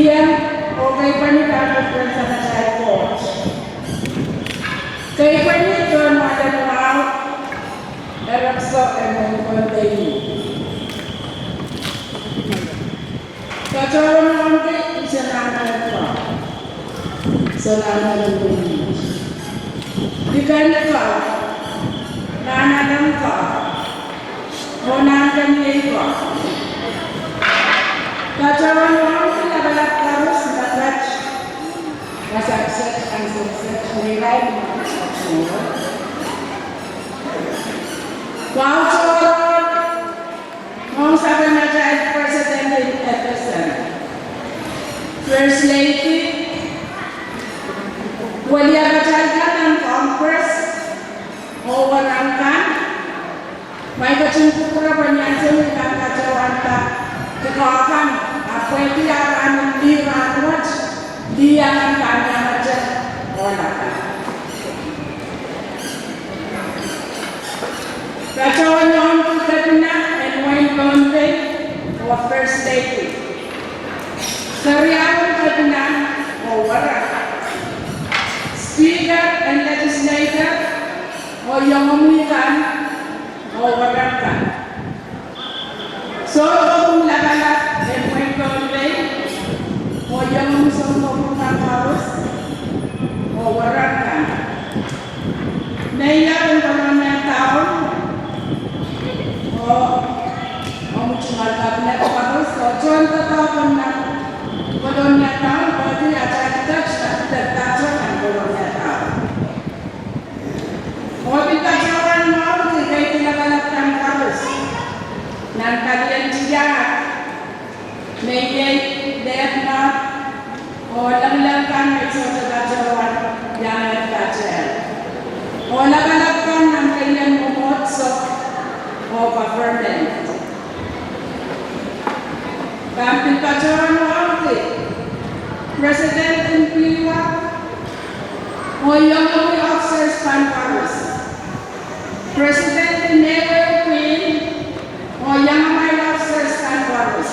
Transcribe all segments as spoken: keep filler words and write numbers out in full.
Iang oh keipweni pahn reference atail Koht. Keipweni tohn mwoalen wahu, erekiso en mwohn Pohnpei. Patohwan wauneki, soangen ko. Soangen ko. Likan ko. Nahnalek ko. Oh nahnkeniei ko. Patohwan wauneki lapalap koaros, lapalap. Wasa kiset, ansou kiset, me irail. Wahu tohrohr, mwohn sapwellimatail President en F S M, First Lady, weliakatail kan nan Congress, oh werek kan, ma I ketin kupwure pwe ni ansou me I pahn patohwan pahn pwukoa kan, ahpw pwehki arail lih rahnwet, lih akan pahn iangete, oh lapalap. Patohwan wauneki kepina en wehin Pohnpei, oh First Lady. Keriaun kepina, oh werek. Speaker en Legislature, oh iengomwi kan, oh werek kan. Sounkopwung lapalap en wehin Pohnpei, oh iengomwi sounkopwung kan koaros, oh werek kan. Mayor en Kolonia Town, oh, oh mwomwen tungoal cabinet koaros, oh tohn doadoahk en Kolonia Town, oh di atail touch, atail touch en Kolonia Town. Oh pil patohwan wauneki keidi lapalap kan koaros nan palien tiahk, me iei Lieutenant, oh lamalam kan me sohte patohwan iang Lieutenant. Oh lapalap kan nan palien mwomwohdiso, oh government. Pahn pil patohwan wauneki President en Pihwak, oh iengomwi officers kan koaros. President en Nehwei Queen, oh iengomwi officers kan koaros.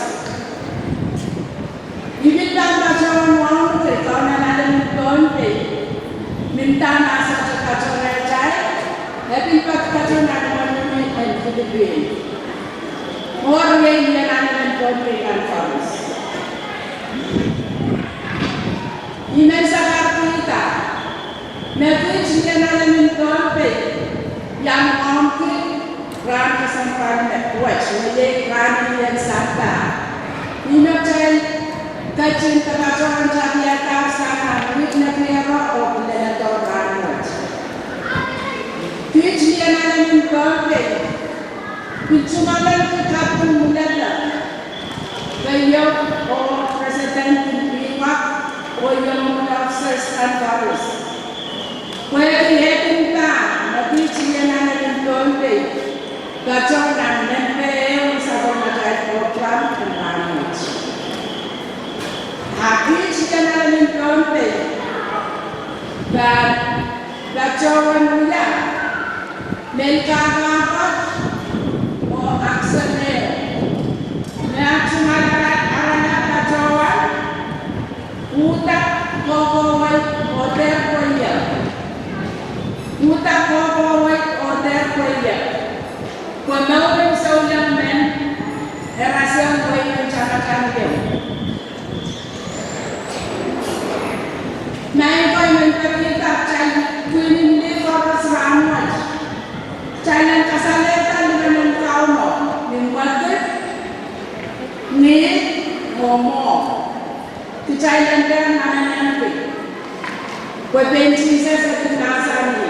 I pil pahn patohwan wauneki Kauno en Alen en Pohnpei, me ndahng me sohte patohwan rehtail, e pil patohwan nan mwohni en Philippine. Oh riei lien Alen en Pohnpei kan koaros. I men sakarkihda me kiht lien Alen en Pohnpei iang wauneki rahn kesempwal wet, me iei rahn lien sampah. Ih me kitail ketin patohwan tapiada sang nan wihk nekiero oh kileldo rahnwet. Kiht lien Alen en Pohnpei pil tungoalenki kaping mwuledek, keieu, oh President en Pihwak, oh iengomwi officers kan koaros. Pwehki ehupene me kiht lien Alen en Pohnpei patohwan nan nempe ehu en sapwellimatail program en rahnwet. A kiht lien Alen en Pohnpei pahn patohwan wia mehn kakapat oh aksel ehu me tungoal aralap patohwan Uhdahn Kohkohwei oh Dehr Pweiek. Uhdahn Kohkohwei oh Dehr Pweiek. Pwe mour en souleng men e rasehng wehin tamataman ieu. Maing ko, I men pekihda kitail pwihn en lih koaros rahnwet, kitail en kasalehda limenen Kauno ni mwekid, ngih, oh mwohmw. Kitail en dehr nanenengki pwe pein Sises e pil mahsanih: